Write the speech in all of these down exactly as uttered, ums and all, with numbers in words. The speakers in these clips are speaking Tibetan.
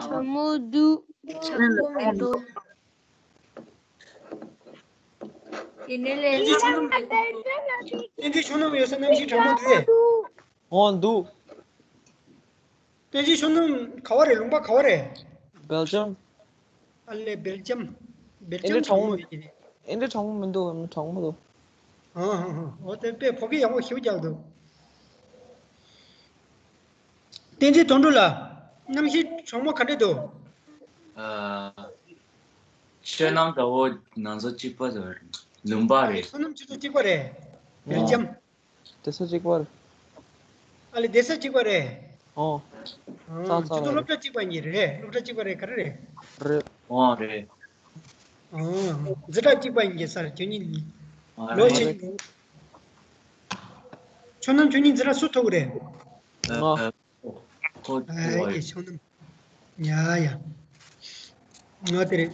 གྲང་མོ་འདུག་གྲང་མོ་མི་འདུག་ཡིན་ནའི་ལས། བསྟན་འཛིན་ཆུ་སྣུམ། བསྟན་འཛིན་ཆུ་སྣུམ་ཡོད་ས་གནམ་གཤིས་གྲང་མོ་འདུག་ཨེ། འོ་འདུག་བསྟན་འཛིན་ཆུ་སྣུམ་ག་བ་རེད། ལུང་པ་ག་བ་རེད། སྦེལ་ཇམ། ཨ་ལས་སྦེལ་ཇམ། སྦེལ་ཨེ་འདྲ་ཇམ་གྲང་མོ་གྲང་མོ་ཡོད་ཀྱི་རེད། ཨེ་འདྲ་གྲང་མོ་མི་འདུག་གྲང་མོ་འདུག་ཨ་ཧ་ཧ། འོ་དེ་དཔེ་ཕོ་སྐད་ཡག་པོ་ཞེ་པོ་རྒྱག་འདུག་བསྟན་འཛིན་དོན་གྲུབ་ལགས། གནམ་གཤིས་གྲང་མོ་ག་འདྲ་འདུག་ཨ། ཆུ་སྣུམ་འདྲ་བོ་ང་ཚོ་གཅིག་པ་རེད། ལུང་པ་རེད། ཆུ་སྣུམ་ཆུ་ཚོད་གཅིག་པ་རེད། སྦེལ་ཇམ། དེ་ས་གཅིག་པ་རེད། ཨ་ལས་སྡོད་ས་གཅིག་པ་རེད། ཨོ། ཨ། ཙང་ཙང་ཁྱོད་ཚོ་རེད། སློབ་གྲྭ་གཅིག་པ་གཉིས་རེད། སློབ་གྲྭ་གཅིག་པ་རེད། ག་རེ་རེད། རེད། ཨོ་རེད། ཨ། འཛིན་གྲྭ་གཅིག་པ་ཡིན་གྱི་སར་ཁྱོད་གཉིས། ཨ་ལོ་རེད། ཆེ། ཁྱོད་རྣམས་ཁྱོད་གཉིས་འཛིན་གྲྭ་སུ་མཐོ་གི་རེད། ང་། ཨ། ཁོ་ཨ་ཁོ་ཡེ་ཁྱོད་རྣམས། ཡ་ཡ། ང་དེ་རེད།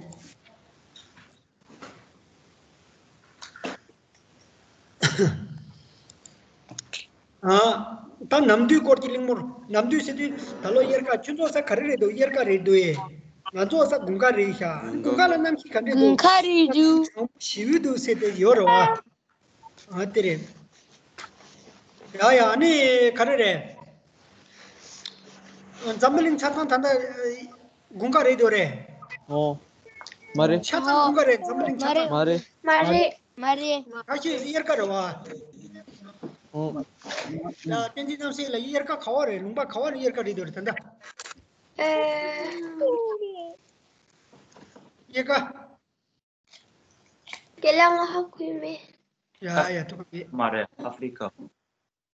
ཨ། ད་ནམ་དུས་སྐོར་གྱི་གླེང་མོལ། ནམ་དུས་ཟེར་དུས་ད་ལོ་དབྱར་ཁ། ཁྱོད་ཚོ་ས་ག་རེ་རེད་འདུག་དབྱར་ཁ་རེད་འདུག་ཨེ། ང་ཚོ་ས་དགུན་ཁ་རེད་ཤག་དགུན་ཁ་ལ་གནམ་གཤིས་ག་འདྲས་འདུག་དགུན་ཁ་རེད་འདུག་ཞི་བའི་འདུག་ཟེར་དེ་ཡོད་རེད་བ། ཨ་དེ་རེད། ཡ་ཡ། ཨ་ནི་ག་རེ་རེད། འཛམ་བུ་གླིང་ཆ་ཚང་ད་ལྟ་དགུན་ཁ་རེད་འདུག་རེད། ཨོ། མ་རེད། ཆ་ཚང་དགུན་ཁ་རེད། འཛམ་བུ་གླིང་ཆ་ཚང་། མ་རེད། མ་རེད། མ་རེད། ཁ་ཤས་དབྱར་ཁ་རེད་བ། ཨོ། ཡ་བསྟན་འཛིན་རྣམ་སྲས་ལགས། དབྱར་ཁ་ག་བ་རེད། ལུང་པ་ག་བ་ལ་དབྱར་ཁ་རེད་འདུག་རེད་ད་ལྟ། ཨེ། དབྱར་ཁ། དེ་ལ་ང་ཧ་གོ་མེད། ཡ་ཡ། ཐུག་མེད། མ་རེད། ཨ་ཧྥེ་རི་ཀ།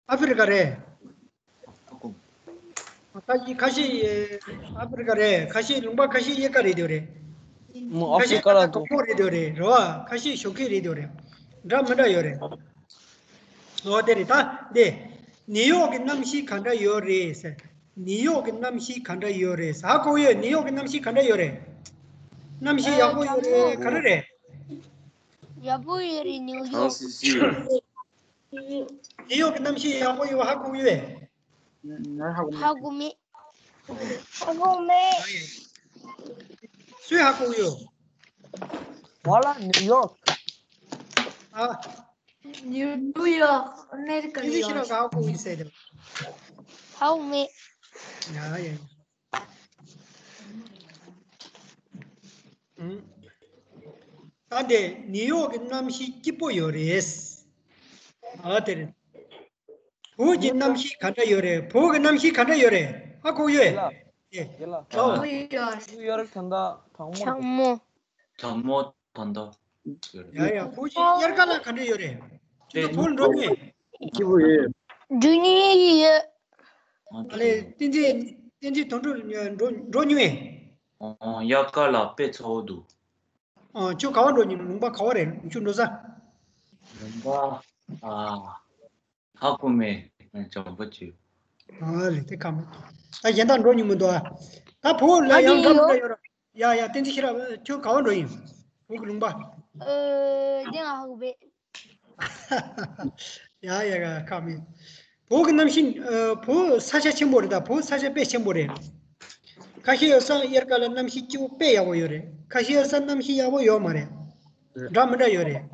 ཨ་ཧྥེ་རི་ཀ་རེད། ཁ་ཤས་ཁ་ཤས་ཨ་ཧྥེ་རི་ཀ་རེད། ཁ་ཤས་ལུང་པ་ཁ་ཤས་དབྱར་ཁ་རེད་འདུག་རེད། མོ་ཨ་ཁ་ཤས་ཧྥེ་རི་ཀ་ལ་ད་འདུག་གྲང་མོ་རེད་འདུག་རེད། རེད་བ། ཁ་ཤས་ཞོགས་ཀས་རེད་འདུག་རེད། འདྲ་མི་འདྲ་ཡོད་རེད། ཨོ་དེ་རེད། ད་འདི་ནིའུ་ཡོག་གི་གནམ་གཤིས་ག་འདྲ་ཡོད་རེད་ཟེར། ནིའུ་ཡོག་གི་གནམ་གཤིས་ག་འདྲ་ཡོད་རེད་ཟེར། ཧ་གོ་ཡོད། ནིའུ་ཡོག་གི་གནམ་གཤིས་ག་འདྲ་ཡོད་རེད། གནམ་གཤིས་ཡག་པོ་ཡོད་རེད། ག་རེ་རེད། ཡག་པོ་ཡོད་རེད་ནིའུ་ཡོག་ཁང་སི་སི། ནིའུ་ཡོག་གི་གནམ་གཤིས་ཡག་པོ་ཡོད་པ་ཧ་གོ་ཡོད། ཧ་གོ་མེད། ཧ་གོ་མེད། སུས་ཧ་གོ་ཡོད། ཝ་ལ་ནིའུ་ཡོག་ཨ། ནིའུ་ཡོག་ཨ་མེ་རི་ཀ་ནིའུ་ཡོག་ཧ་གོ་ཡོད་ཟེར་དེ། ཧ་གོ་མེད། ཡ་ཡ། ཨུམ། ད་འདི་ནིའུ་ཡོག་གི་གནམ་གཤིས་སྐྱིད་པོ་ཡོད་རེད། ཨ་དེ་རེད། བོད་ཀྱི་གནམ་གཤིས་ག་འདྲ་ཡོད་རེད། བོད་ཀྱི་གནམ་གཤིས་ག་འདྲ་ཡོད་རེད། ཧ་གོ་ཡོད། ཡ་ལ། ཨེ། ཡ་ལ། ལོ། ཡོད་རེད། ད་ལྟ་གྲང་མོ། གྲང་མོ། གྲང་མོ་ད་ལྟ་ཡོད་རེད། ཡ་ཡ། བོད་ཀྱི་དབྱར་ཁ་ལ་ག་འདྲ་ཡོད་རེད། ཁྱོད་ཚོ་བོད་འགྲོ་མྱོང་། སྐྱིད་པོ་ཡོད། འགྲོ་མྱོང་ཡོད། ཨ་ལས་བསྟན་འཛིན་བསྟན་འཛིན་དོན་གྲུབ་འགྲོ་འགྲོ་མྱོང་ངས། ཨོ། དབྱར་ཁ་ལ་དཔེ་ཚ་བོ་འདུག་ཨ། ཁྱོད་ག་བ་འགྲོ་མྱོང་། ལུང་པ་ག་བ་རེད། ཁྱོད་འགྲོ་ས། ལུང་པ། ཨ། ཧ་གོ་མེད། ཨ། བྱམས་པ་བྱོས། ཨ་ལས་དེ་ཁ་མེད། ད་གཞན་དག་འགྲོ་མྱོང་མི་འདུག་ཨ། ད་བོད་ལ་ཡང་འདྲ་མི་འདྲ་ཡོད་ར། ཡ་ཡ། བསྟན་འཛིན་ཤེས་རབ། ཁྱོད་ག་བ་འགྲོ་ཡིན། བོད་ཀྱི་ལུང་པ། ཨ། དེ་ང་ཧ་གོ་མེད། ཡ་ཡ་ཡ། ཁ་མེད། བོད་ཀྱི་གནམ་གཤིས། ཨ། བོད་ས་ཆ་ཆེན་པོ་རེད། ད་བོད་ས་ཆ་དཔེ་ཆེན་པོ་རེད། ཁ་ཤས་ཡོད་ས་དབྱར་ཁ་ལ་གནམ་གཤིས་སྐྱིད་པོ་དཔེ་ཡག་པོ་ཡོད་རེད། ཁ་ཤས་ཡོད་ས་གནམ་གཤིས་ཡག་པོ་ཡོད་མ་རེད། འདྲ་མི་འདྲ་ཡོད་རེད།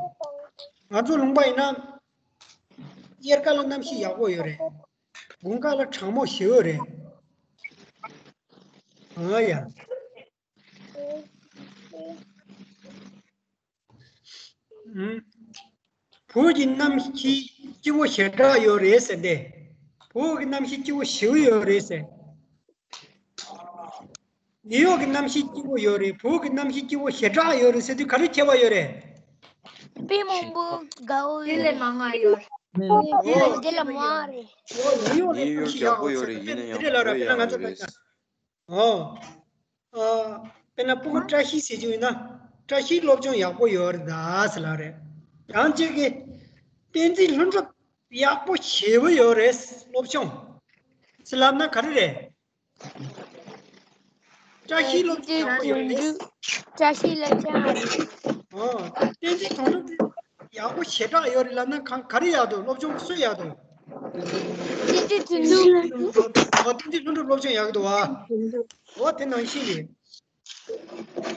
ང་ཚོ་ལུང་པ་ཡིན་ན། དབྱར་ཁ་ལ་གནམ་གཤིས་ཡག་པོ་ཡོད་རེད། དགུན་ཁ་ལ་གྲང་མོ་ཞེ་པོ་རེད། ཨ་ཡ། ཨུམ། བོད་ཀྱི་གནམ་གཤིས་སྐྱིད་པོ་ཞེ་དྲག་ཡོད་རེད་ཟེར་ཏེ། བོད་ཀྱི་གནམ་གཤིས་སྐྱིད་པོ་ཞེ་པོ་ཡོད་རེད་ཟེར། ནིའུ་ཡོག་གི་གནམ་གཤིས་སྐྱིད་པོ་ཡོད་རེད། བོད་ཀྱི་གནམ་གཤིས་སྐྱིད་པོ་ཞེ་དྲག་ཡོད་རེད་ཟེར་དུས་ག་རེ་ཁྱད་པར་ཡོད་རེད། དཔེ་མང་པོ་དགའ་བོ་ཡོད་རེད། དེ་ལས་མང་ང་ཡོད་རེད། དེ་ལས་མང་རེད། ཨོ། ནིའུ་ཡོག་ནིའུ་ཡོག་ཡག་པོ་ཡོད་རེད། ཡིན་ན་ཡང་བོད་ཡག་པོ་ཡོད་རེད། ཨོ། ཨ། དཔེར་ན་སྤུ་གུ་བཀྲ་ཤིས་ཟེར་རྒྱུ་ཡིན་ན། བཀྲ་ཤིས་སློབ་སྦྱོང་ཡག་པོ་ཡོད་རེད་ད་ཟེར་ལབ་རེད། ཡང་གཅིག་གིས། བསྟན་འཛིན་ལྷུན་གྲུབ་ཡག་པོ་ཞེ་པོ་ཡོད་རེད་སློབ་སྦྱོང་། ཟེར་ལབ་ན་ག་རེ་རེད། བཀྲ་ཤིས་སློབ་སྦྱོང་ཡག་པོ་ཡོད་རེད། བཀྲ་ཤིས་སློབ་སྦྱོང་ཡག་པོ་ཡོད་རེད། ཨོ། བསྟན་འཛིན་དོན་གྲུབ་ཡག་པོ་ཞེ་དྲག་ཡོད་རེད་ལབ་ན་གང་ག་རེ་ཡག་འདུག་སློབ་སྦྱོང་སུ་ཡག་འདུག་བསྟན་འཛིན་དོན་གྲུབ། ཨོ། བསྟན་འཛིན་ལྷུན་གྲུབ། སློབ་སྦྱོང་ཡག་གི་འདུག་བ། འོ་དེ་ནང་བཞིན་རེད།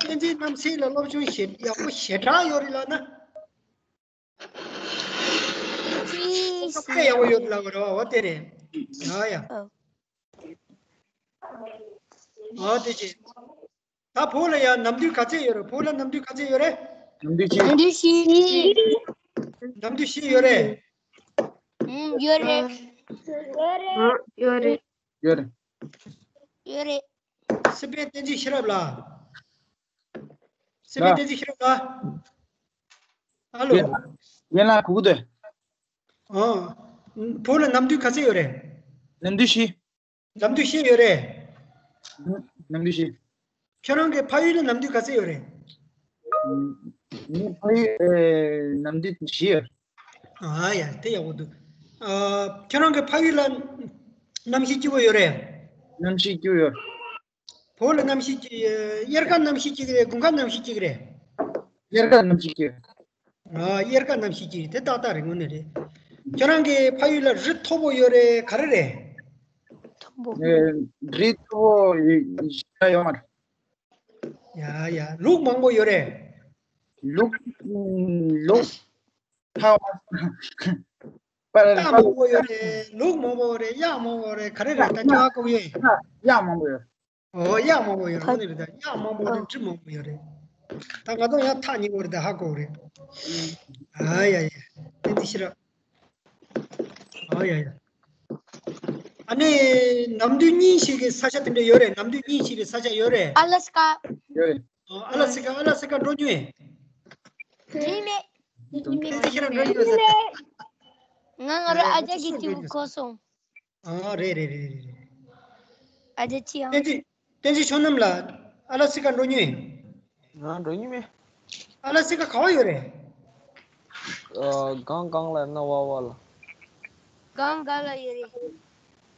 གཏན་ཚིགས་རྣམ་བཤད་ལ་སློབ་སྦྱོང་ཞེ་ཡག་པོ་ཞེ་དྲག་ཡོད་རེད་ལབ་ན། ཅི་དཔེ་ཡག་པོ་ཡོད་ལབ་དགོས་རེད་བ། འོ་དེ་རེད། ཡ་ཡ། ཨོ། འོ་དེ་ཅི། ད་བོད་ལ་ཡང་ནམ་དུས་ག་ཚོད་ཡོད་རེད། བོད་ལ་ནམ་དུས་ག་ཚོད་ཡོད་རེད། ནམ་དུས་ཅི། ནམ་དུས་བཞི། ནམ་དུས་བཞི་ཡོད་རེད། ཨུམ། ཡོད་རེད། ཡོད་རེད། ཡོད་རེད། ཡོད་རེད། སྲིད་པའི་བསྟན་འཛིན་ཤེས་རབ་ལགས། སྲིད་པའི་ལགས། བསྟན་འཛིན་ཤེས་རབ་ལགས། ཨ་ལོ། ཡན་ལགས་གུག་དོ། ཨོ། བོད་ལ་ནམ་དུས་ག་ཚོད་ཡོད་རེད། ནམ་དུས་བཞི། ནམ་དུས་བཞི་ཡོད་རེད། ནམ་དུས་བཞི། ཁྱོད་རང་གི་ཕ་ཡུལ་ལ་ནམ་དུས་ག་ཚོད་ཡོད་རེད། ངའི་ཕ་ཡུལ་ཨེ་ནམ་དུས་བཞི་ཡོད། ཨ་ཡ་དེ་ཡག་པོ་འདུག་ཨ། ཁྱོད་རང་གི་ཕ་ཡུལ་ལ་གནམ་གཤིས་སྐྱིད་པོ་ཡོད་རེད། གནམ་གཤིས་སྐྱིད་པོ་ཡོད། བོད་ལ་གནམ་གཤིས་སྐྱིད། དབྱར་ཁ་གནམ་གཤིས་སྐྱིད་རེད། དགུན་ཁ་གནམ་གཤིས་སྐྱིད་རེད། དབྱར་ཁ་གནམ་གཤིས་སྐྱིད། ཨ། དབྱར་ཁ་གནམ་གཤིས་སྐྱིད་དེ་ཏག་ཏག་རེད། དངོས་གནས་རེད། ཁྱོད་རང་གི་ཕ་ཡུལ་ལ་རི་མཐོ་པོ་ཡོད་རེད། ག་རེ་རེད། མཐོ་པོ། ཨེ། རི་མཐོ་པོ་ཡ་ཡོད་མ་རེད། ཡ་ཡ། ལུག་མང་པོ་ཡོད་རེད། ལུག་ལུག་ཐ་པ་ར་མང་པོ་ཡོད་རེད། ལུག་མང་པོ་རེད། གཡག་མང་པོ་རེད། ག་རེ་རེད། ད་ཅི་ཧ་གོ་ཡོད། གཡག་མང་པོ་ཡོད། ཨོ། གཡག་མང་པོ་ཡོད་རེད། ད་དངོས་གནས་རེད། ད་གཡག་མང་པོ་རེད། འབྲི་མང་པོ་ཡོད་རེད། ད་ང་ཚོ་ཡང་ཐག་ཉེ་པོ་རེད། ད་ཧ་གོ་རེད། ཨ་ཡ་ཡ། བསྟན་འཛིན་ཤེས་རབ། ཨ་ཡ་ཡ། ཨ་ནི་ནམ་དུས་གཉིས་ཤིག་གི་ས་ཆ་དེ་འདྲ་ཡོད་རེད། ནམ་དུས་གཉིས་ཤིག་གི་ས་ཆ་ཡོད་རེད། ཨ་ལ་སི་ཀ། ཡོད་རེད། ཨ་ལ་སི་ཀ། ཨ་ལ་སི་ཀ་འགྲོ་མྱོང་ངས། འགྲིག་མེད། འགྲིག་མེད། ཁྱེད་རང་འགྲོ་མྱོང་ཟེར། ང་ང་རང་ཨ་ཅག་གི་ཐིའུ་གོ་སོང་། ཨ། རེད་རེད་རེད་རེད། ཨ་ཅག་ཅི་ཡང་། བསྟན་འཛིན། བསྟན་འཛིན་ཆོས་རྣམ་ལགས། ཨ་ལ་སི་ཀ་འགྲོ་མྱོང་ངས། ང་འགྲོ་མྱོང་མེད། ཨ་ལ་སི་ཀ་ག་བ་ཡོད་རེད། ཨ། སྒང་སྒང་ལ་ཡིན་ན་བ་བ་ལ། སྒང་སྒང་ལ་ཡོད་རེད།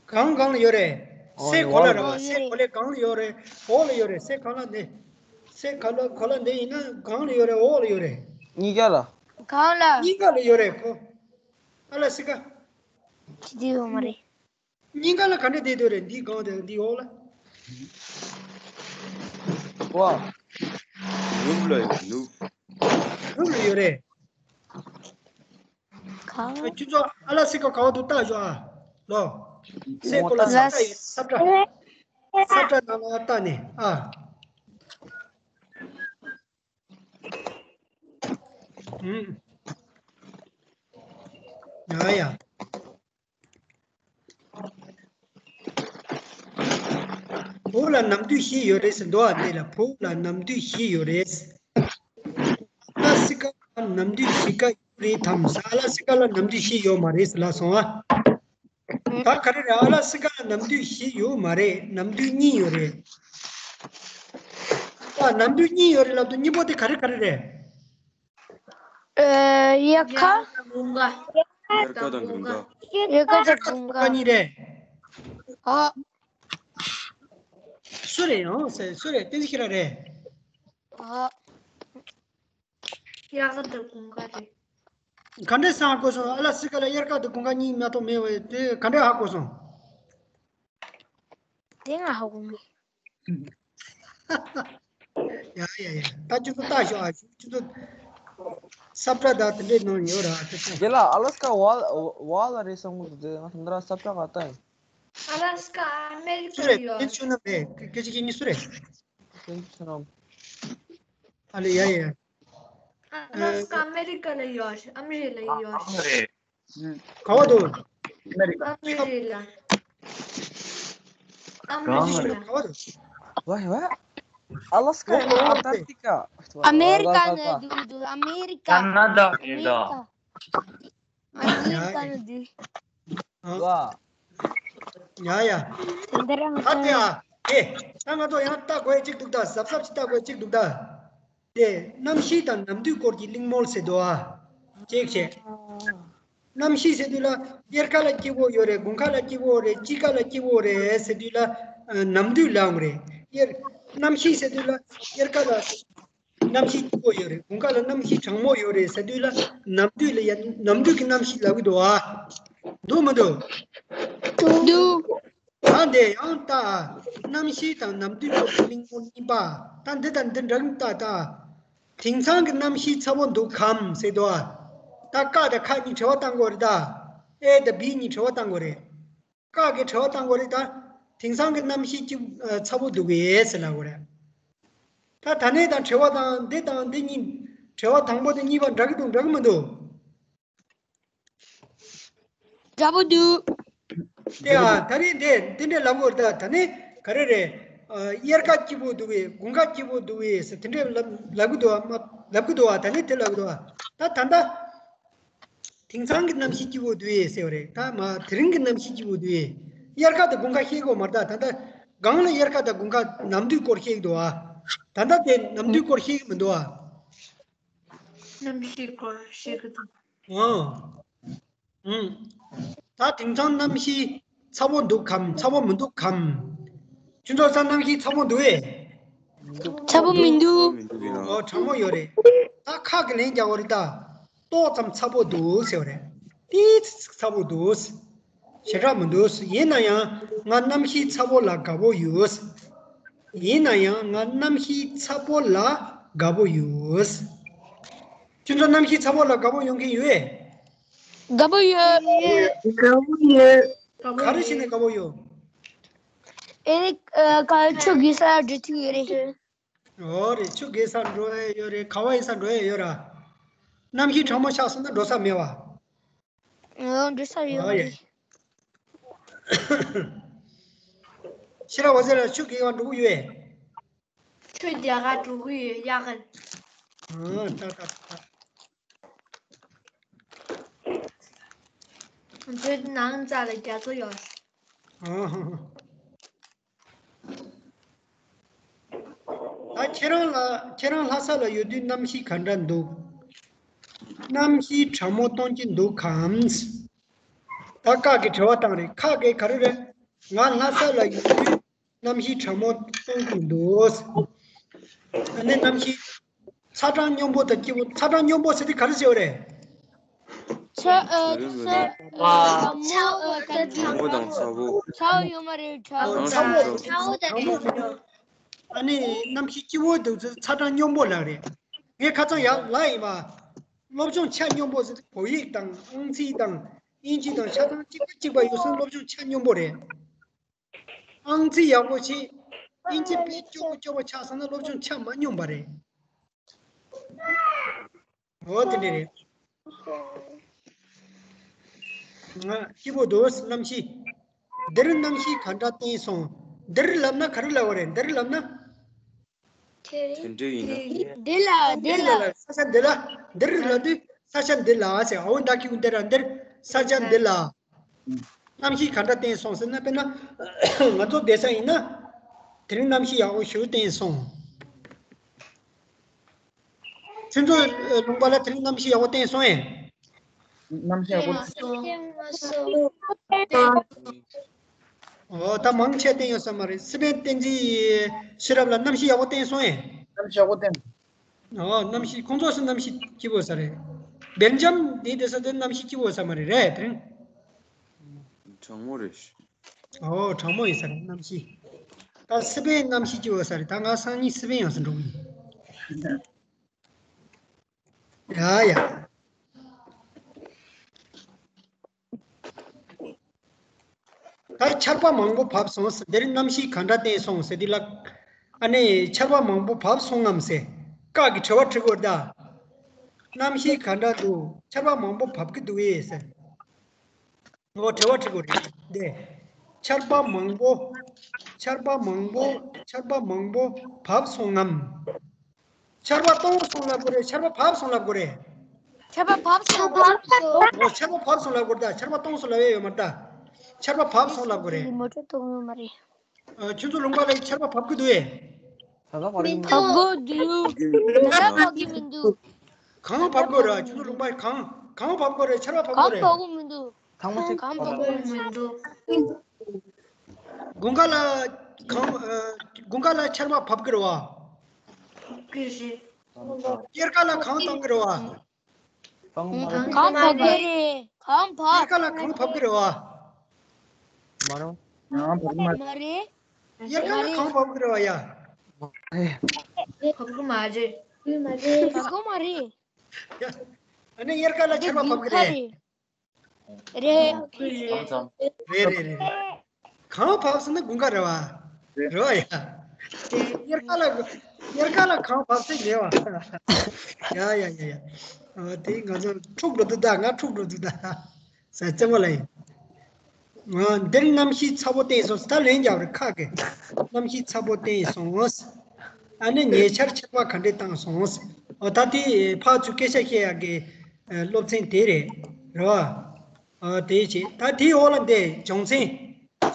སྒང་སྒང་ལ་ཡོད་རེད། ཨོ། སའི་གོ་ལ་རེད་བ། ཨོ། ཡོད་རེད། སའི་གོ་ལའི་སྒང་ལ་ཡོད་རེད། འོག་ལ་ཡོད་རེད། སའི་གོ་ལ་འདི། སའི་གོ་ལ་གོ་ལ་འདི་ཡིན་ན་སྒང་ལ་ཡོད་རེད། འོག་ལ་ཡོད་རེད། གཉིས་ཀ་ལ། སྒང་ལ། གཉིས་ཀ་ལ་ཡོད་རེད་ཁོ། ཨ་ལ་སི་ཀ། ཅི་དེ་ཡོད་མ་རེད། གཉིས་ཀ་ལ་ག་འདྲ་བསྡད་འདུག་རེད། འདིའི་སྒང་དང་འདིའི་འོག་ལ། ཝ། ནུབ་ལ་ཡོད། ནུབ། ནུབ་ལ་ཡོད་རེད། གང་། ཁྱོད་ཚོ་ཨ་ལ་སི་ཀ་ག་བ་འདུག་ལྟ་ཤོག་ཨ། ལོ། སའི་གོ་ལ་ས་བཀྲ་ཡིན། ས་བཀྲ། ས་བཀྲ་ནང་ལ་ལྟ་ནས་ཨ། ཨུམ། ཡ་ཡ། བོད་ལ་ནམ་དུས་བཞི་ཡོད་རེད་ཟེར་འདུག་ཨ། འདི་ལ་བོད་ལ་ནམ་དུས་བཞི་ཡོད་རེད། ཨ་ལ་སི་ཀ་ལ་ནམ་དུས་བཞི་ཀ་ཡོད་རེད་དམ་ཟེར། ཨ་ལ་སི་ཀ་ལ་ནམ་དུས་བཞི་ཡོད་མ་རེད་ཟེར་ལབ་སོང་ཨ། ད་ག་རེ་རེད། ཨ་ལ་སི་ཀ་ལ་ནམ་དུས་བཞི་ཡོད་མ་རེད། ནམ་དུས་གཉིས་ཡོད་རེད། ཨ། ནམ་དུས་གཉིས་ཡོད་རེད་ལབ་དུས་གཉིས་པོ་དེ་ག་རེ་ག་རེ་རེད། ཨ། དབྱར་ཁ། དབྱར་ཁ་དང་དགུན་ཁ། དབྱར་ཁ་དང་དགུན་ཁ། དགུན་ཁ་གཉིས་རེད། ཨ། སུ་རེད་ཡང་ཟེར། སུ་རེད། བསྟན་འཛིན་ཤེས་རབ་རེད། ཨ། དབྱར་ཁ་དང་དགུན་ཁ་རེད། ག་འདྲས་ཧ་གོ་སོང་། ཨ་ལ་སི་ཀ་ལ་དབྱར་ཁ་དང་དགུན་ཁ་གཉིས་མ་གཏོགས་མེད་པ་དེ་ག་འདྲས་ཧ་གོ་སོང་། དེ་ང་ཧ་གོ་མེད། ཡ་ཡ་ཡ། ད་ཁྱོད་ཚོ་ལྟ་ཤོག་ཨ། ཁྱོད་ཚོ་ས་བཀྲ་དང་དེ་འདྲས་ནང་ཡོད་ར། དེ་ཚོ། དེ་ལ་ཨ་ལ་སི་ཀ་བ་བ་ལ་རེད་བསམ་གི་འདུག་དེ་ང་ད་ལྟ་ས་བཀྲ་ག་ལྟ་ཡིན། ཨ་ལ་སི་ཀ་ཨ་མེ་རི་ཀ་ལ་ཡོད། སུ་རེད། དེ་ཆུ་ནང་རེད། སྐད་ཆ་གཅིག་གཉིས། སུ་རེད། དེ་ཆུ་ནང་། ཨ་ལེ། ཡ་ཡ། ཨ་ལ་སི་ཀ་ཨ་མེ་རི་ཀ་ལ་ཡོད། ཨ་མེ་རི་ལ་ཡོད། ག་བ་འདུག་ཨ་མེ་རི་ཀ། ཨ་མེ་རི་ལ། ཨ་མེ་རི་ལ། ག་བ་འདུག་ཝ་ཝ། ཨ་ལ་སི་ཀ་ཡིན་ན་ཨན་ཊར་ཀི་ཊི་ཀ། ཨ་མེ་རི་ཀ་ནས་འདུག་འདུག་ཨ་མེ་རི་ཀ། ཁ་ན་ཌ་ཡིན་ད། ཨ་མེ་རི་ཀ་ནས་འདུག་ཝ། ཡ་ཡ། དེ་འདྲ་རང་ཨ་ཏེ་ཨ། ཨེ། ད་ང་ཚོ་ཡང་ལྟ་དགོས་གཅིག་འདུག་ད། གཟབ་གཟབ་ཅིག་ལྟ་དགོས་གཅིག་འདུག་ད། དེ་གནམ་གཤིས་དང་ནམ་དུས་སྐོར་གྱི་གླེང་མོལ་ཟེར་འདུག་ཨ། ཅེག་བྱས། གནམ་གཤིས་ཟེར་དུས་ལ་དབྱར་ཁ་ལ་སྐྱིད་པོ་ཡོད་རེད། དགུན་ཁ་ལ་སྐྱིད་པོ་རེད། དཔྱིད་ཀ་ལ་སྐྱིད་པོ་རེད་ཟེར་དུས་ལ་ཨ་ནམ་དུས་ལབ་ཡོང་རེད། དབྱར། གནམ་གཤིས་ཟེར་དུས་ལ་དབྱར་ཁ་ལ་གནམ་གཤིས་སྐྱིད་པོ་ཡོད་རེད། དགུན་ཁ་ལ་གནམ་གཤིས་གྲང་མོ་ཡོད་རེད་ཟེར་དུས་ལ་ནམ་དུས་ལ་ཡ་ནམ་དུས་ཀྱི་གནམ་གཤིས་ལབ་ཀྱི་འདུག་ཨ། འདུག་མི་འདུག་འདུག་ད་འདི་ཡང་ལྟ། རྣམ་ཤེས་དང་ནམ་དུས་སྐོར་གྱི་གླེང་སྐོར་གཉིས་པ། ད་འདི་དང་འདི་འདྲ་གི་ལྟ་ད། དེང་སང་གི་རྣམ་ཤེས་ཚ་བོ་འདུག་གམ་ཟེར་དོ། ད་ཀ་དང་ཁ་གཉིས་བྲི་བ་བཏང་དགོས་རེད་ད། ཨེ་དང་བི་གཉིས་བྲི་བ་བཏང་དགོས་རེད། ཀ་གི་བྲི་བ་བཏང་དགོས་རེད་ད། དེང་སང་གི་རྣམ་ཤེས་ཀྱི་ཚ་བོ་འདུག་གས་ཟེར་ལབ་དགོས་རེད། ད་ད་ནས་དང་བྲི་བ་དང་འདི་དང་འདི་གཉིས་བྲི་བ་དང་པོ་དེ་གཉིས་པ་འདྲ་གི་འདུག་འདྲ་གི་མི་འདུག་འདྲ་པོ་འདུག་དེ་ཨ་ད་རེས་འདི་འདི་འདྲས་ལབ་དགོས་རེད་ད། ད་ནས་ག་རེ་རེད། ཨ། དབྱར་ཁ་སྐྱིད་པོ་འདུག་གས། དགུན་ཁ་སྐྱིད་པོ་འདུག་གས་ཟེར་དེ་འདྲས་ལབ་ལབ་གི་འདུག་ཨ། མ་ལབ་གི་འདུག་ཨ། ད་ནས་དེ་ལབ་གི་འདུག་ཨ། ད་ད་ལྟ་དེང་སང་གི་གནམ་གཤིས་སྐྱིད་པོ་འདུག་གས་ཟེར་བ་རེད། ད་མ་དེ་རིང་གི་གནམ་གཤིས་སྐྱིད་པོ་འདུག་གས། དབྱར་ཁ་དང་དགུན་ཁ་ཤེས་དགོས་མ་རེད་ད། ད་ལྟ་སྒང་ལ་དབྱར་ཁ་དང་དགུན་ཁ་ནམ་དུས་སྐོར་ཤེས་ཀྱི་འདུག་ཨ། ད་ལྟ་དེ་ནམ་དུས་སྐོར་ཤེས་ཀྱི་མི་འདུག་ཨ། གནམ་གཤིས་སྐོར་ཤེས་ཀྱི་འདུག་ཨང་། ཨང་། ད་དེང་སང་གནམ་གཤིས་ཚ་བོ་འདུག་གམ་ཚ་བོ་མི་འདུག་གམ། ཁྱོད་ཚོ་ས་གནམ་གཤིས་ཚ་བོ་འདུག་གས། ཚ་པོ་མི་འདུག་ཨོ་གྲང་མོ་ཡོད་རེད། ད་ཁག་གི་ལན་རྒྱག་དགོས་རེད་ད། ཏོག་ཙམ་ཚ་པོ་འདུག་ཟེར་བ་རེད། ཏིས་ཚ་པོ་འདུག་ཞེ་དྲག་མི་འདུག་ཡིན་ན་ཡང་ང་གནམ་གཤིས་ཚ་པོ་ལ་དགའ་པོ་ཡོད། ཡིན་ན་ཡང་ང་གནམ་གཤིས་ཚ་པོ་ལ་དགའ་པོ་ཡོད། ཁྱོད་ཚོ་གནམ་གཤིས་ཚ་པོ་ལ་དགའ་པོ་ཡོང་མཁན་ཡོད། དགའ་པོ་ཡོད། དགའ་པོ་ཡོད། ག་རེ་བྱས་ནས་དགའ་པོ་ཡོད། ཨེ་ནི་ཨ་ག་ཆུ་རྒས་ས་འགྲོ་ཐུབ་ཡོད་རེད། ཨོ་རེད། ཆུ་རྒས་ས་འགྲོ་ཡ་ཡོད་རེད། ག་བ་ཡིན་ས་འགྲོ་ཡ་ཡོད་ར། གནམ་གཤིས་གྲང་མོ་ཆགས་སོང་ན་འགྲོ་ས་མེད་བ། ཨོ་འགྲོ་ས་ཡོད་ཨོ་རེད། ཤི་ར་འོ་ཟེར་ལ་ཆུ་རྒས་བ་འགྲོ་གི་ཡོད། ཆུ་རྒྱག་ག་འགྲོ་གི་ཡོད་ཡག་གི། ཨ་ད་ད་ད། ཁྱོད་ནང་རྩ་ལ་རྒྱ་མཚོ་ཡོད། ཨ་ཧ་ཧ། ད་ཁྱེད་རང་ལ་ཁྱེད་རང་ལྷ་ས་ལ་ཡོད་དུས་གནམ་གཤིས་ག་འདྲ་འདུག་གནམ་གཤིས་གྲང་མོ་གཏོང་གི་འདུག་གམ། ད་ཁག་གི་དྲི་བ་བཏང་རེད། ཁག་གི་ག་རེ་རེད། ང་ལྷ་ས་ལ་ཡོད་དུས་གནམ་གཤིས་གྲང་མོ་གཏོང་གི་འདུག་ཨ་ནི་གནམ་གཤིས་ཚ་གྲང་སྙོམས་པོ་དང་སྐྱིད་པོ། ཚ་གྲང་སྙོམས་པོ་ཟེར་དུས་ག་རེ་ཟེར་བ་རེད། ཚ་ཨ་ཚ་ཨ་མོ་ཨ་ད་གྲང་མོ་དང་ཚ་པོ། ཚ་པོ་ཡོད་མ་རེད། ཚ་པོ་ཚ་པོ་ཚ་པོ་དང་གྲང་མོ་ཟེར་དུས་ཨ་ནི་གནམ་གཤིས་སྐྱིད་པོ་འདུག་ཚ་གྲང་སྙོམས་པོ་ལབ་རེད། ངས་ཁ་སང་ཡར་ལབ་ཡིན་པ། སློབ་སྦྱོང་ཆ་སྙོམས་པོ་ཟེར་དུས་བོད་ཡིག་དང་ཨང་རྩིས་དང་དབྱིན་ཇི་དང་ཆ་ཚང་གཅིག་པ་གཅིག་པ་ཡོད་སོང་། སློབ་སྦྱོང་ཆ་སྙོམས་པོ་རེད། ཨང་རྩིས་ཡག་པོ་བྱེད། དབྱིན་ཇི་དཔེ་སྐྱོ་པོ་སྐྱོ་པོ་ཆགས་སོང་ན་སློབ་སྦྱོང་ཆ་མ་སྙོམས་པ་རེད། འོ་དེ་འདྲ་རེད། ང་སྐྱིད་པོ་འདུག་གནམ་གཤིས། འདིར་གནམ་གཤིས་ག་འདྲ་བསྟན་སོང་། འདིར་ལབ་ན་ག་རེ་ལབ་པ་རེད། འདིར་ལབ་ན། དེ་འདྲ་ཡིན་ན། འདི་ལ་འདི་ལ། ས་ཆ་འདི་ལ། འདིར་ལབ་དུས་ས་ཆ་འདི་ལ་ཟེར། འོ་ད་ཁྱེད་འདི་ར་འདིར་ས་ཆ་འདི་ལ། གནམ་གཤིས་ག་འདྲ་བསྟན་སོང་ཟེར་ན། དཔེར་ན་ང་ཚོ་བསྡད་ས་ཡིན་ན། དེ་རིང་གནམ་གཤིས་ཡག་པོ་ཞེ་པོ་བསྟན་སོང་། ཁྱོད་ཚོ་ལུང་པ་ལ་དེ་རིང་གནམ་གཤིས་ཡག་པོ་བསྟན་སོང་ངས། གནམ་གཤིས་ཡག་པོ། ཨོ་ད་མང་ཆེ་བསྟན་ཡོད་ས་མ་རེད། སི་པན་བསྟན་འཛིན་ཤེས་རབ་ལ་གནམ་གཤིས་ཡག་པོ་བསྟན་སོང་ངས། གནམ་གཤིས་ཡག་པོ་བསྟན། ཨོ་གནམ་གཤིས་ཁོང་ཚོ་སུ་གནམ་གཤིས་སྐྱིད་པོ་ས་རེད། སྦེལ་ཇམ་དེ་དེ་ས་དེ་གནམ་གཤིས་སྐྱིད་པོ་ས་མ་རེད། རེད་དེ་རིང་། གྲང་མོ་རེད། ཨོ་གྲང་མོ་ཡིན་ས་རེད་གནམ་གཤིས། ད་སི་པན་གནམ་གཤིས་སྐྱིད་པོ་ས་རེད། ད་ང་སང་ཉིན་སི་པན་ཡོང་ས་འགྲོ་གི་ཡིན། ཡ་ཡ། ད་ཆར་པ་མང་པོ་བབས་སོང་ཟེར། འདིར་གནམ་གཤིས་ག་འདྲ་བསྟན་སོང་ཟེར་དུས་ལ། ཨ་ནི་ཆར་པ་མང་པོ་བབས་སོང་ངམ་ཟེར། ཀ་གི་དྲི་བ་དྲི་དགོས་ད། གནམ་གཤིས་ག་འདྲ་འདུག་ཆར་པ་མང་པོ་བབས་ཀྱི་འདུག་གས་ཟེར། ངོ་དྲི་བ་དྲི་དགོས་རེད་དེ། ཆར་པ་མང་པོ། ཆར་པ་མང་པོ། ཆར་པ་མང་པོ་བབས་སོང་ངམ། ཆར་པ་གཏོང་སོང་ལབ་དགོས་རེད། ཆར་པ་བབས་སོང་ལབ་དགོས་རེད། ཆར་པ་བབས་སོང་། བབས་སོང་། ཨོ་ཆར་པ་བབས་སོང་ལབ་དགོས་རེད་ད། ཆར་པ་གཏོང་སོང་ལབ་ཡས་ཡོད་མ་རེད་ད། ཆར་པ་བབས་སོང་ལབ་དགོས་རེད། མོ་ཊ་གཏོང་ཡོད་མ་རེད། ཨ་ཁྱོད་ཚོ་ལུང་པ་ལ་ཆར་པ་བབས་ཀྱི་འདུག་ཨེ། ད་ལྟ་བབས་ཀྱི་མི་འདུག་བབས་ཀྱི་མི་འདུག་གང་བབས་དགོས་རེད། ཁྱོད་ཚོ་ལུང་པ་གང་གང་བབས་དགོས་རེད། ཆར་པ་བབས་དགོས་རེད། གང་བབས་ཀྱི་མི་འདུག་གང་བབས་ཀྱི་མི་འདུག་དགུན་ཁ་ལ་གང་ཨ་དགུན་ཁ་ལ་ཆར་པ་བབས་ཀྱི་རེད་བ། བབས་ཀྱི་རེད། དབྱར་ཁ་ལ་གང་བཏང་གི་རེད་བ། གང་བབས་ཀྱི་རེད། གང་བབས། དབྱར་ཁ་ལ་གང་བབས་ཀྱི་རེད་བ། མ་རུང་། ཡང་བབས་མ་མ་རེད། དབྱར་ཁ་ལ་གངས་བབས་ཀྱི་རེད་བ་ཡ། བབས་ཀྱི་མ་རེད། བབས་ཀྱི་མ་རེད། ཡ། ཨ་ནི་དབྱར་ཁ་ལ་ཆར་པ་བབས་ཀྱི་རེད། རེད། རེད་རེད་རེད། གངས་བབས་ཟེར་ན་དགུན་ཁ་རེད་བ། རེད་བ་ཡ། དབྱར་ཁ་ལ་དབྱར་ཁ་ལ་གངས་བབས་ཟེར་ཉེ་བ། ཡ་ཡ་ཡ་ཡ། ཨ་དེ་ང་ཚོ་འཁྲུག་འགྲོ་འདུག་ད། ང་འཁྲུག་འགྲོ་འདུག་ད། ཟེར་རྩེད་མོ་ལ་ཡིན། ང་འདིར་གནམ་གཤིས་ཚ་པོ་བསྟན་སོང་ཟེར། ད་ལན་རྒྱག་རེད་ཁ་གི། གནམ་གཤིས་ཚ་པོ་བསྟན་སོང་ཟེར། ཨ་ནི་ཉེ་ཆར་ཆར་པ་ག་འདྲས་བཏང་སོང་ཟེར། འོ་ད་དེ་ཕར་ཚུར་སྐད་ཆ་བཤད་ཡག་གི་སློབ་ཚན་དེ་རེད། རེད་བ། ཨ་དེ་བྱས། ད་དེའི་འོག་ལ་འདི་སྦྱོང་ཚན།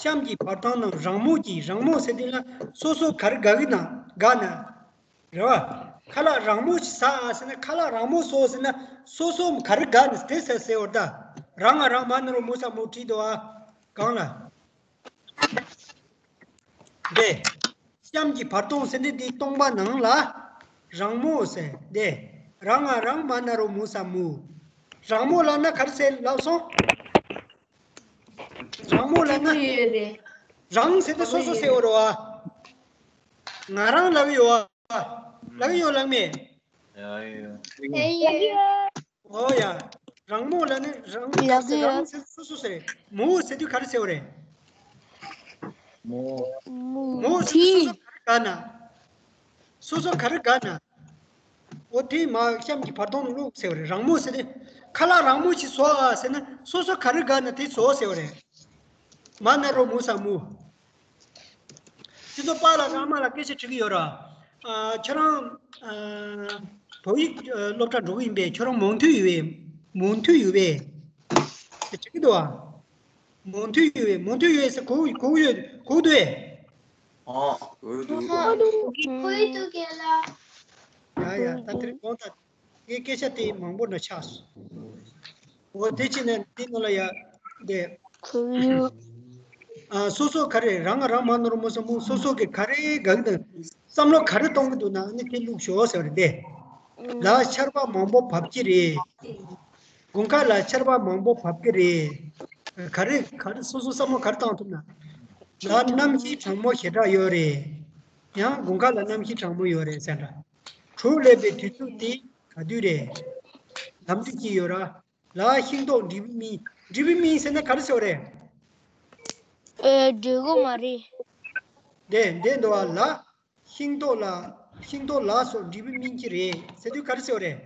གཤམ་གྱི་བར་སྟོང་ནང་རང་མོས་ཀྱིས། རང་མོས་ཟེར་དུས་ལ་སོ་སོ་ག་རེ་དགའ་གི་ན་དགའ་ན། རེད་བ། ཁ་ལག་རང་མོས་ཟ་ཨ་ཟེར་ན། ཁ་ལག་རང་མོས་ཟོ་ཟེར་ན། སོ་སོ་ག་རེ་དགའ་ན་དེ་ཟེར་ཟེར་བ་རེད་ད། རང་ང་རང་མ་ན་རོ་མུ་ས་མུ་བྲིས་འདུག་ཨ། གང་ལ། འདི། གཤམ་གྱི་བར་སྟོང་ཟེར་འདི་འདི་སྟོང་པ་ནང་ལ། རང་མོས་ཟེར་འདི། རང་ང་རང་མ་ན་རོ་མུ་ས་མུ། རང་མོས་ལབ་ན་ག་རེ་ཟེར་ལབ་སོང་། རང་མོས་ལབ་ན། ཡོད་རེད། རང་ཟེར་དུས་སོ་སོ་ཟེར་བ་རེད་བ། ང་རང་ལབ་ཡོད་བ། ལབ་ཡོད་ལབ་མེད། ཡ་ཡོད། ཨོ་ཡ། རང་མོས་ལབ་ནི་རང་། ལབ་ཡོད། རང་ཟེར་སོ་སོ་ཟེར། མོས་ཟེར་དུས་ག་རེ་ཟེར་བ་རེད། མོ། མོ། མོས་ཟེར་དུས་སོ་སོ་ག་རེ་དགའ་ན། སོ་སོ་ག་རེ་དགའ་ན། འོ་དེ་མ་གཤམ་གྱི་བར་སྟོང་ནང་བླུགས་ཟེར་བ་རེད། རང་མོས་ཟེར་ཏེ། ཁ་ལག་རང་མོས་ཤིག་བཟོ་ཨ་ཟེར་ན། སོ་སོ་ག་རེ་དགའ་ན་དེ་བཟོ་ཟེར་བ་རེད། མ་ན་རོ་མུ་ས་མུ། སྤྱི་ཚོགས་པ་ལགས་ཨ་མ་ལགས་སྐད་ཆ་དྲི་གི་ཡོད་ར། ཨ་ཁྱོད་རང་ཨ་བོད་ཡིག་ཨ་སློབ་གྲྭ་འགྲོ་གི་ཡིན་པས། ཁྱོད་རང་མོས་མཐུན་ཡོད་པས། མོས་མཐུན་ཡོད་པས། དེ་དྲི་གི་འདུག་ཨ། མོས་མཐུན་ཡོད་པས། མོས་མཐུན་ཡོད་ཟེར་གོ་གོ་ཡོད་གོ་འདུག་ཨེ། ཨ། འོས་འདུག་འོས་འདུག་ག་ལ། ཡ་ཡ། ད་དེར་དགོངས་དག་ངའི་སྐད་ཆ་དེ་མང་པོ་འདྲ་ཆགས་སོང་། འོ་དེ་ཕྱིན་ནས་འདི་ནང་ལ་ཡ་དེ། ཨ་སོ་སོ་ག་རེ། རང་ང་རང་མ་ན་རོ་མུ་ས་མུ། སོ་སོ་གི་ག་རེ་དགའ་གི་འདུག་བསམ་བློ་ག་རེ་གཏོང་གི་འདུག་ན་ཨ་ནི་དེ་བླུགས་ཤོག་ཟེར་བ་རེད་དེ། ལ་ཆར་པ་མང་པོ་བབས་ཀྱི་རེད། དགུན་ཁ་ལ་ཆར་པ་མང་པོ་བབས་ཀྱི་རེད། ག་རེ་ག་རེ་སོ་སོ་བསམ་བློ་ག་རེ་བཏང་ཐུབ་ན། ལ་གནམ་གཤིས་གྲང་མོ་ཞེ་དྲག་ཡོད་རེད། ཡང་དགུན་ཁ་ལ་གནམ་གཤིས་གྲང་མོ་ཡོད་རེད་ཟེར་འདྲ། དྲོད་སླེབས་པའི་དུས་ཚོད་དེ་ག་དུས་རེད། ལམ་དུས་ཀྱི་ཡོད་ར། ལ་ཤིང་ཏོག་འབྲས་བུ་སྨིན། འབྲས་བུ་སྨིན་ཟེར་ན་ག་རེ་ཟེར་བ་རེད། ཨེ་འབྲས་བུ་མ་རེད། འདི་འདི་འདུག་བ་ལ། ཤིང་ཏོག་ལ། ཤིང་ཏོག་ལ་སོགས་འབྲས་བུ་སྨིན་གྱི་རེད་ཟེར་དུས་ག་རེ་ཟེར་བ་རེད།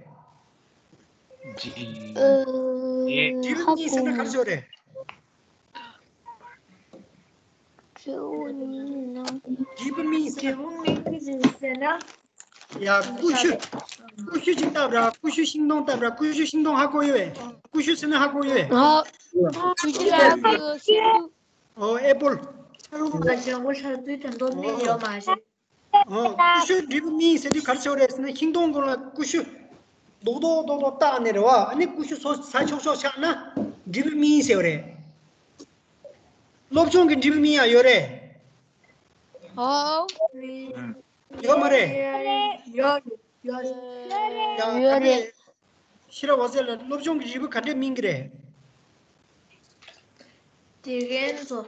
འབྲས་བུ་སྨིན་ཟེར་ན་ག་རེ་ཟེར་བ་རེད། འབྲས་བུ་སྨིན་ཟེར་ན། ཡ་ཀུ་ཤུ། ཀུ་ཤུ་ཅིག་བཏབ་ར། ཀུ་ཤུ་ཤིང་སྡོང་བཏབ་ར། ཀུ་ཤུ་ཤིང་སྡོང་ཧ་གོ་ཡོད་པས། ཀུ་ཤུ་ཟེར་ན་ཧ་གོ་ཡོད་པས། ཨོ། ཀུ་ཤུ་ལ་ཀུ་ཤུ། ཨོ་ཨེ་པལ། ཨོ། ཀུ་ཤུ་འབྲས་བུ་སྨིན་ཟེར་དུས་ག་རེ་ཟེར་བ་རེད་ཟེར་ན། ཤིང་སྡོང་སྒང་ལ་ཀུ་ཤུ་རྡོག་རྡོག་རྡོག་རྡོག་བཏགས་ནས་རེད་བ། ཨ་ནི་ཀུ་ཤུ་ཚོ་ཟ་ཆོག་ཆོག་ཆགས་ན་འབྲས་བུ་སྨིན་ཟེར་བ་རེད། སློབ་སྦྱོང་གི་འབྲས་བུ་སྨིན་ཡག་ཡོད་རེད། ཨོ། ཡོད་མ་རེད། ཡོད་ཡོད་ཡོད་ཡོད་རེད། ཤེས་རབ་འོད་ཟེར་ལགས། སློབ་སྦྱོང་གི་འབྲས་བུ་ག་འདྲས་སྨིན་གི་རེད། དགེ་རྒན་ཚོ།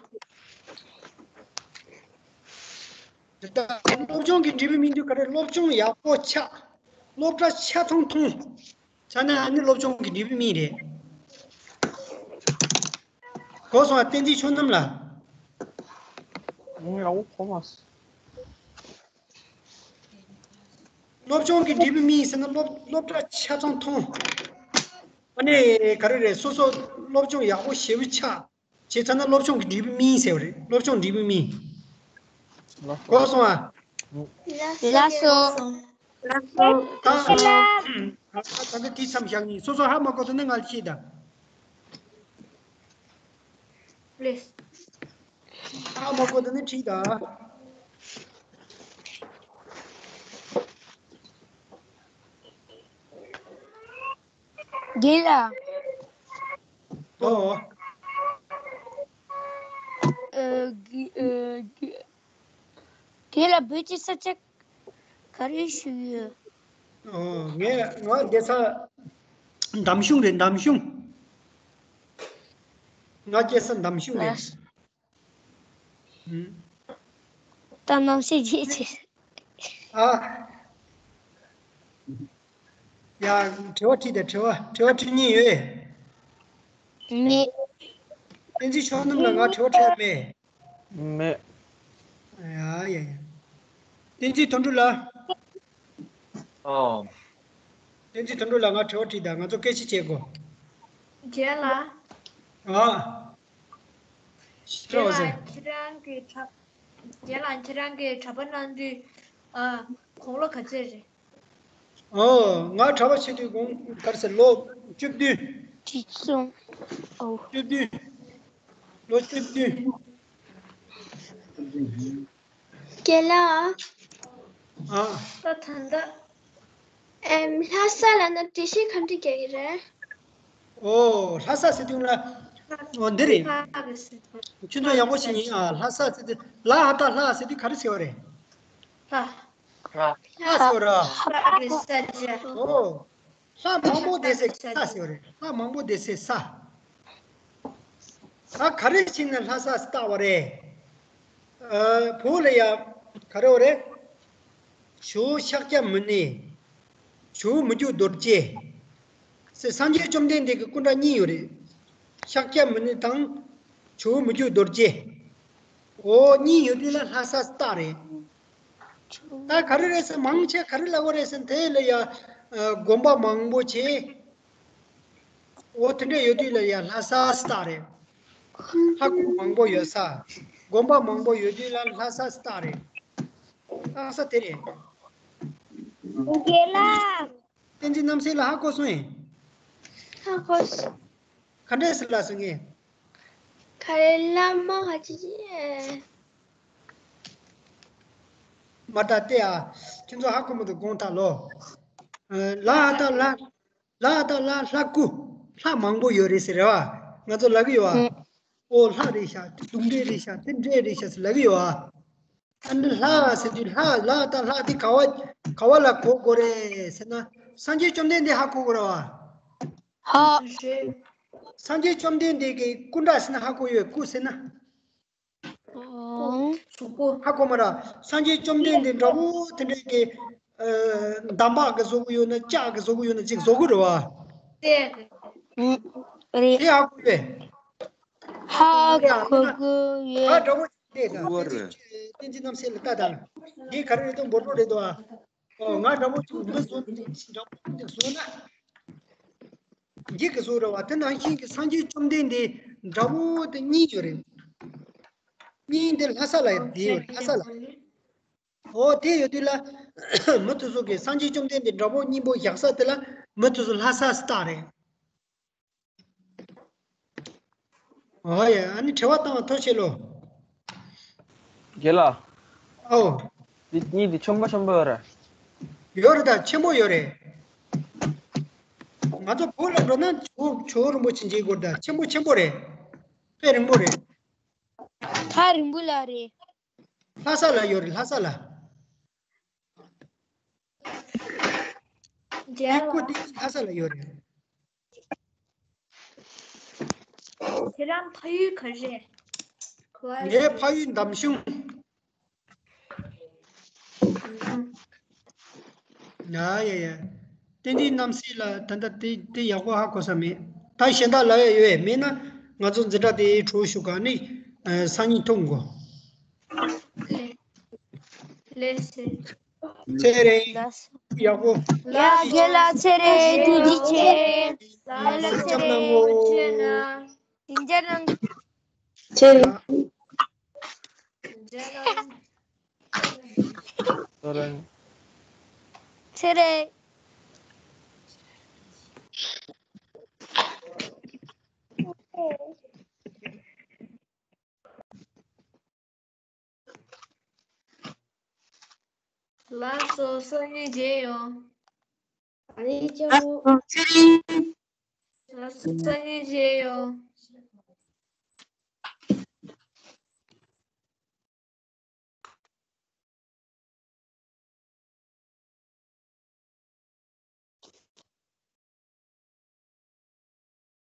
དེ་ལྟར་སློབ་སྦྱོང་གི་འབྲས་བུ་སྨིན་དུས་ག་རེ། སློབ་སྦྱོང་ཡག་པོ་ཆགས། སློབ་གྲྭ་ཆ་ཚང་མཐོང་ཆགས་ན་ཨ་ནི་སློབ་སྦྱོང་གི་འབྲས་བུ་སྨིན་རེད། གོ་སོང་ཨ། བསྟན་འཛིན་ཆོས་རྣམ་ལགས། ངས་ཡག་པོ་གོ་མ་སོང་། སློབ་སྦྱོང་གི་འབྲས་བུ་སྨིན་ཟེར་ན་སློབ་སློབ་གྲྭ་ཆ་ཚང་མཐོང་། ཨ་ནི་ག་རེ་རེད། སོ་སོ་སློབ་སྦྱོང་ཡག་པོ་ཞེ་པོ་ཆགས། བྱས་ཚར་ན་སློབ་སྦྱོང་གི་འབྲས་བུ་སྨིན་ཟེར་བ་རེད། སློབ་སྦྱོང་འབྲས་བུ་སྨིན། གོ་སོང་ཨ། ལགས་སོ། ལགས་སོ། ད་ད་ད་ད་དེ་མཚམས་བཞག་ཡིན། སོ་སོ་ཧ་མ་གོ་དུས་ནི་ང་ལ་ཤེས་དང་། ལགས། ཧ་མ་གོ་དུས་ནི་དྲིས་དང་། རྒན་ལགས། ཨོ། ཨ་གི་ཨ་གི། རྒན་ལགས་བོད་ཀྱི་ས་ཆ་ག་རེ་ཞིག་ཡོད། ཨོ། ངས་ང་སྐྱེས་ས་འདམ་གཞུང་རེད། འདམ་གཞུང་། ང་སྐྱེས་ས་འདམ་གཞུང་རེད། ད་ནམ་ཞིག་བརྗེད་ཆེ། ཨ། ཡ། དྲི་བ་དྲིས་དང་། དྲི་བ་དྲི་མཁན་ཡོད། མེད། བསྟན་འཛིན་ཕྱོགས་སྣུམ་ལ་ང་དྲི་བ་དྲི་ཡ་མེད། མེད། ཡ་ཡ་ཡ། བསྟན་འཛིན་དོན་གྲུབ་ལགས། ཨོ། བསྟན་འཛིན་དོན་གྲུབ་ལགས། ང་དྲི་བ་དྲིས་དང་། ང་ཚོ་སྐད་ཆ་བྱེད་དགོས། རྒན་ལགས། ཨ། ཤི་རོགས་ཟེར། རྒན་ལགས། ཁྱེད་རང་གི་གྲྭ། རྒན་ལགས། ཁྱེད་རང་གི་གྲྭ་པ་གནང་དུས། ཨ། དགུང་ལོ་ག་ཚོད་རེད། ཨོ། ང་གྲྭ་པ་བྱེད་དུས་དགུང་ག་རེ་ཟེར། ལོ་བཅུ་བདུན། བཅུ་གསུམ། ཨོ། བཅུ་བདུན། ལོ་བཅུ་བདུན། རྒན་ལགས། ཨ། ད་ད་ལྟ། ཨེམ། ལྷ་ས་ལབ་ན་འགྲེལ་བཤད་ག་འདྲ་རྒྱག་གི་རེད། ཨོ། ལྷ་ས་ཟེར་དུས་ལ། ཨོ། འདི་རེད། ལྷ་ས་ཟེར། ཁྱོད་ཚོ་ཡག་པོ་ཞིག་ཡིན། ཨ། ལྷ་ས་ཟེར་དུས། ལ་ཧ་ད་ལྷ་ཟེར་དུས་ག་རེ་ཟེར་བ་རེད། ལྷ། ལྷ་ཟེར་བ་རེད། ལྷ་རེད་ཟེར་རྒྱུ། ཨོ། ལྷ་མང་པོ་བསྡད་སའི་ས་ཟེར་བ་རེད། ལྷ་མང་པོ་བསྡད་སའི་ས། ད་ག་རེ་བྱས་ནས་ལྷ་ས་བཏགས་པ་རེད། ཨ། བོད་ལ་ཡ་ག་རེ་བ་རེད། ཇོ་བོ་ཤཱཀྱ་མུ་ནེ། ཇོ་བོ་མི་བསྐྱོད་རྡོ་རྗེ། ཟེར་སངས་རྒྱས་བཅོམ་ལྡན་འདས་ཀྱི་སྐུ་འདྲ་གཉིས་ཡོད་རེད། ཤཱཀྱ་མུ་ནེ་དང་ཇོ་བོ་མི་བསྐྱོད་རྡོ་རྗེ། འོ་གཉིས་ཡོད་དུས་ལ་ལྷ་ས་བཏགས་རེད། ད་ག་རེ་རེད་ཟེར། མང་ཆེ་ག་རེ་ལབ་པ་རེད་ཟེར། དེ་ལ་ཡ། ཨ། དགོན་པ་མང་པོ་བྱས། འོ་དེ་འདྲ་ཡོད་དུས་ལ་ཡ་ལྷ་ས་བཏགས་རེད། ལྷ་ཁང་མང་པོ་ཡོད་ས། དགོན་པ་མང་པོ་ཡོད་དུས་ལ་ལྷ་ས་བཏགས་རེད། བཏགས་ས་དེ་རེད། རྒན་ལགས། བསྟན་འཛིན་རྣམ་སྲས་ལགས་ཧ་གོ་སོང་ངས། ཧ་གོ་སོང་། ག་འདྲས་ཟེར་ལབ་སོང་ངས། ག་རེ་བླ་མ་ཧ་ཅི་ཅི། མ་ད་ལྟ་ཨ། ཁྱེད་ཚོ་ཧ་གོ་མི་འདུག་དགོངས་དག་ལོ། ཨ། ལ་ད་ལ། ལ་ད་ལ་ལྷ་སྐུ། ལྷ་མང་པོ་ཡོད་རེད་ཟེར་རེད་བ། ང་ཚོ་ལབ་གི་ཡོད་ཨ། ཨོ་ལྷ་རེད་ཤག་དེ་གདོང་འདྲེ་རེད་ཤག་དེ་འདྲེ་རེད་ཤག་ཟེར་ལབ་གི་ཡོད་ཨ། ཨ་ནི་ལྷ་ཟེར་དུས་ལྷ། ལ་ད་ལྷ་དེ་ག་བ་ག་བ་ལ་གོ་དགོས་རེད་ཟེར་ན། སངས་རྒྱས་བཅོམ་ལྡན་འདས་ཧ་གོ་དགོས་རེད་བ། ཧ། སངས་རྒྱས་བཅོམ་ལྡན་འདས་ཀྱི་སྐུ་འདྲ་ཟེར་ན་ཧ་གོ་ཡོད། སྐུ་ཟེར་ན། ཨོ། ཧ་གོ་མ་ར། སངས་རྒྱས་བཅོམ་ལྡན་འདས་འདྲ་བོ་དེ་འདྲས་ཀྱི། ཨ། འདམ་བག་གི་བཟོ་གི་ཡོད་ན་ལྕགས་ཀྱི་བཟོ་གི་ཡོད་ན་ཅིག་བཟོ་གི་རེད་བ། དེ། རེད། དེ་ཧ་གོ་ཡོད། ཧ་གོ་གི་ཡོད། ཨ། འདྲ་བོ་དེ་དང་། བསྟན་འཛིན་རྣམ་སྲས་ལ་ལྟ་དང་། འདི་ག་རེ་རེད་འདུག་འབོར་འབོར་རེད་འདུག་ཨ། ཨོ། ང་འདྲ་བོ་ཅིག་མི་བཟོ་འདྲ་བོ་ཅིག་བཟོ་ན། འགྱིག་གི་བཟོ་རེད་བ། དེ་ནང་བཞིན་གྱི་སངས་རྒྱས་བཅོམ་ལྡན་འདས་འདྲ་བོ་དེ་གཉིས་ཡོད་རེད། གཉིས་འདི་ལྷ་ས་ལ་བསྡད་ཡོད་རེད། ལྷ་ས་ལ། ཨོ་དེ་ཡོད་དུས་ལ། མུ་མཐུད་སོ་གི་སངས་རྒྱས་བཅོམ་ལྡན་འདས་འདྲ་བོ་གཉིས་པོ་བཞག་ས་དེ་ལ་མུ་མཐུད་སོ་ལྷ་ས་བཏགས་རེད། ཨོ་ཡ། ཨ་ནི་དྲི་བ་བཏང་བ་ཐུགས་རྗེ་ཆེ་ལོ། རྒན་ལགས། ཨོ། འདི་གཉིས་འདི་ཆེན་པོ་ཆེན་པོ་ཡོད་རེད། ཡོད་རེད་ད། ཆེན་པོ་ཡོད་རེད། ང་ཚོ་བོད་ལ་འགྲོ་ན་ཇོ་ཇོ་རིན་པོ་ཆེ་མཇལ་དགོས་རེད་ད། ཆེན་པོ་ཆེན་པོ་རེད། དཔེ་རིང་པོ་རེད། ཐག་རིང་པོ་ལ་རེད། ལྷ་ས་ལ་ཡོད་རེད། ལྷ་ས་ལ། རྒན་ལགས། སྐུ་དེ་ལྷ་ས་ལ་ཡོད་རེད། ཁྱེད་རང་ཕ་ཡུལ་ག་རེ་རེད། ངའི་ཕ་ཡུལ་འདམ་གཞུང་། ཡ་ཡ་ཡ། བསྟན་འཛིན་རྣམ་སྲས་ལགས་ད་ལྟ་དེ་དེ་ཡག་པོ་ཧ་གོ་ས་མེད། ད་གཞན་དག་ལབ་ཡ་ཡོད་མེད་ན། ང་ཚོ་འཛིན་གྲྭ་དེའི་གྲོགས་ཞུ་ག་ནི། ཨ། སང་ཉིན་ཐུག་དགོས། ལགས་སོ། ཚེ་རིང་། ལགས་སོ། ཡག་པོ། ཡ། རྒན་ལགས་ཚེ་རིང་། ཐུགས་རྗེ་ཆེ། རྒན་ལགས་ཚེ་རིང་། ཡིན་གྱི་རང་། ཚེ་རིང་། ཚེ་རིང་། ཚེ་རིང་། ལགས་སོ། སང་ཉིན་མཇལ་ཡོང་། ཨ་ནི་ཅོ། ལགས་སོ། སང་ཉིན་མཇལ་ཡོང་།